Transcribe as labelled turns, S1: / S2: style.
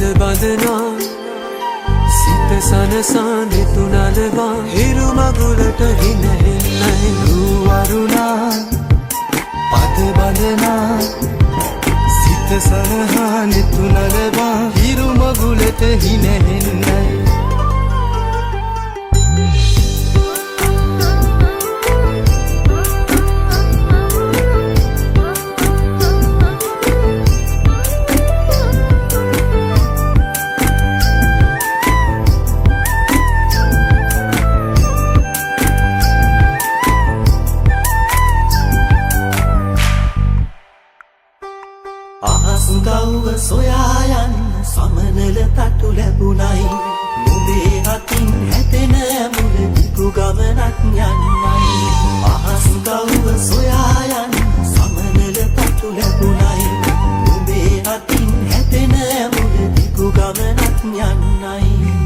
S1: පද බඳනා සිත සනසා නිතු නලවා හිරු මගුලට හිනහෙන්නයි.
S2: වරුණා පද බඳනා සිත සනහා නිතු නලවා හිරු මගුලට හිනහෙන්නයි.
S3: අහස් ගව්ව සොයා යන්න සමනල තටු ලැබුණයි. නුඹේ අතින් හැදෙන මුල දිගු ගමනක් යන්නයි. අහස් ගව්ව සොයා යන්න සමනල තටු ලැබුණයි. නුඹේ අතින් හැදෙන මුල දිගු ගමනක් යන්නයි.